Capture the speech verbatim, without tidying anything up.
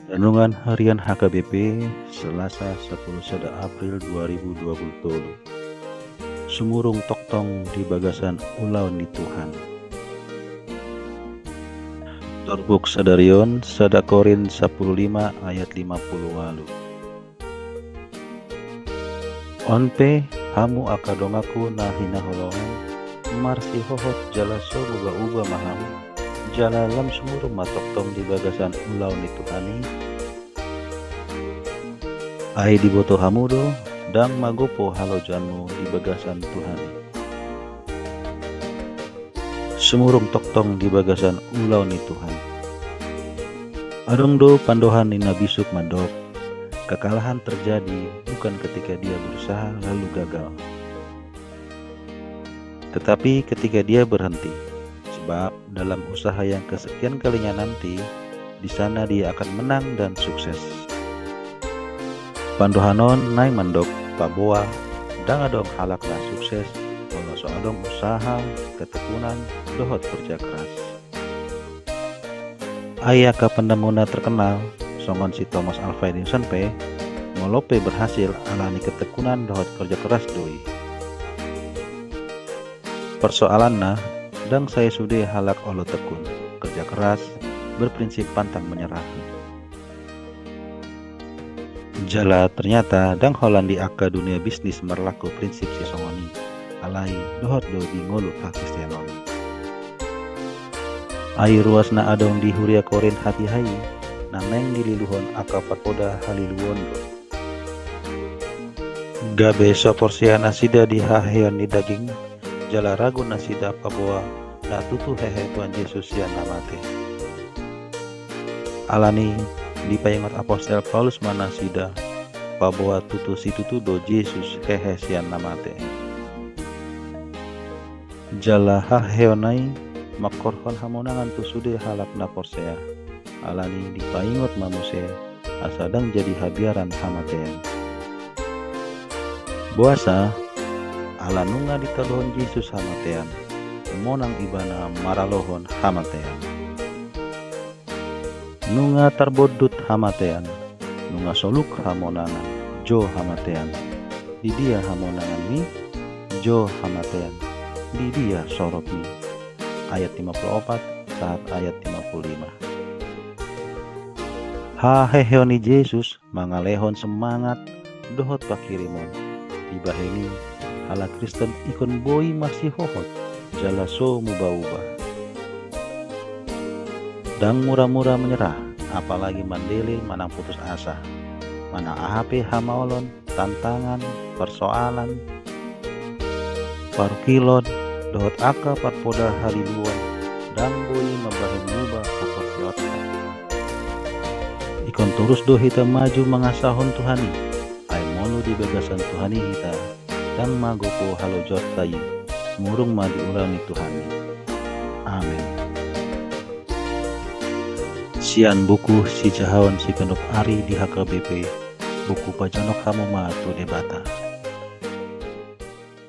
Renungan Harian H K B P, Selasa, sapuluh sada April dua ribu dua puluh tolu. Sumurung tongtong di bagasan ulaon ni Tuhan. Turpuk sadarion, sada Korint sapuluh lima ayat lima puluh ualu. On pe, hamu angka donganku na hinaholongan, marsihohot jala so muba-uba ma hamu, jala lam sumurung ma tongtong di bagasan ulaon ni Tuhan i. Ai diboto hamu do, ndang magopo halojaonmu di bagasan Tuhan i. Sumurung tongtong di bagasan ulaon ni Tuhan. Adong do pandohan ni na bisuk mandok, kekalahan terjadi bukan ketika dia berusaha lalu gagal, tetapi ketika dia berhenti. Sebab dalam usaha yang kesekian kalinya nanti, di sana dia akan menang dan sukses. Pandohan on naeng mandok paboa, ndang adong halak na sukses molo so adong usaha, ketekunan, dohot kerja keras. Ai angka pandangguna terkenal, songon si Thomas Alva Edison pe, molo pe berhasil alani ketekunan dohot kerja keras do i. Persoalanna, ndang sai sude halak olo tekun, kerja keras, berprinsip pantang menyerah. Jala ternyata ndang holan di angka dunia bisnis marlaku prinsip sisongon i, alai dohot do di ngolu hakristenon. Ai ruas na adong di huria Korint hatiha i, na naeng dililuhon angka parpoda haliluon do. Gabe so porsea nasida di haheheon ni daging, jala ragu nasida paboa na tutu hehe Tuhan Jesus sian na mate. Alani dipaingot apostel Paulus ma nasida, paboa tutu situtu do Jesus hehe sian na mate. Jala haheheonna i mangkorhon hamonangan tu sude halak na porsea. Alani dipaingot ma muse, asa ndang jadi habiaran hamatean. Boasa? Ala nunga ditaluhon Jesus hamatean, monang ibana maralohon hamatean. Nunga tarbondut hamatean, nunga soluk hamonangan, jo hamatean. Di dia hamonanganmi? Jo hamatean. Di dia soropmi? Ayat lima puluh opat sahat ayat lima puluh lima. Haheheon ni Jesus mangalehon semangat dohot panghirimon. Dibahen i, halak Kristen ingkon boi marsihohot jala so muba-uba. Ndang mura-mura menyerah, apalagi mandele manang putus asa. Manang aha pe hamaolon, tantangan, persoalan, parungkilon, dohot angka parpoda haliluon, ndang boi mambahen muba haporseaonta. Ingkon torus do hita maju mangasahon Tuhan i, ai molo di bagasan Tuhan i hita, ndang magopo halojaonta i, murung ma di ulaon ni Tuhan i. Amen. Sian buku Sijahaon Siganup Ari di H K B P, buku Pajonok Hamu Ma tu Debata.